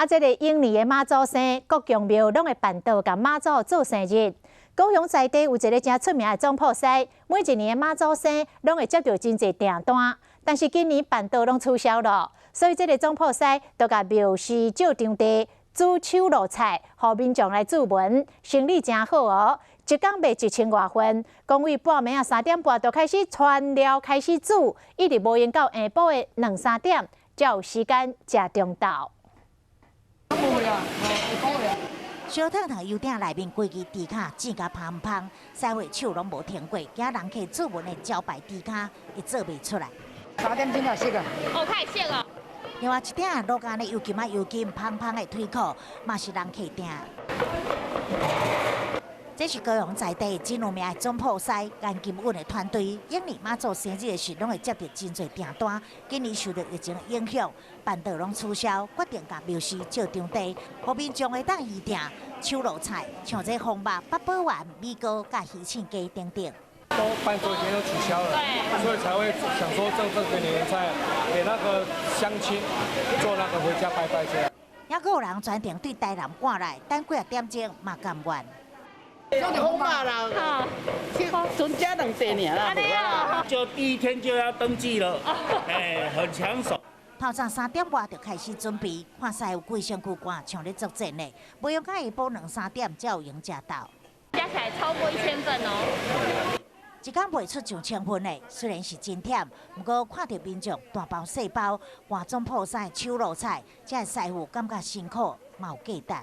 啊，這个鷹年的媽祖生，各宮廟攏會辦桌共媽祖做生日。高雄在地有一个誠出名的總鋪師，每一年的媽祖生攏會接著真濟訂單，但是今年辦桌攏取消了，所以這个總鋪師就共廟司借場地煮手路菜，予民眾來注文，生意誠好哦。一工賣1000外份，講為半暝仔3點半就開始傳料開始煮，一直無閒到下晡的兩三點，才有時間食中晝。燒燙燙油鼎內面規支豬跤煎甲芳芳，師傅手攏無停過，驚人客注文的招牌豬跤會做袂出來。3點鐘就熟啊！哦，開始熟啊！另外一鼎滷干的油金仔油金芳芳的腿骨，嘛是人客訂。這是高雄在地真有名的總鋪師顏金穩的團隊，鷹年媽祖生日的時，攏會接著真濟訂單。今年受著疫情影響，辦桌攏取消，決定共廟司借場地，予民眾會當預訂手路菜，像這風肉、八寶丸、米糕、佮魚翅雞等等。都辦桌已經都取消了，所以才會想說這個年菜給那個鄉親做那個回家拜拜這樣。猶閣有人專程對台南趕來，等幾仔點鐘嘛甘願。講著風肉啦，賰食兩塊爾啦，就第一天就要登記了，哎，很搶手。透早3點外就開始準備，看師傅規身軀汗像咧作戰呢，袂用到下晡兩三點才有閒食到。加起來超過1000份哦。一工賣出上千份的，雖然是真忝，毋過看著民眾大包細包換總鋪師手路菜，這個師傅感覺辛苦，嘛有價值。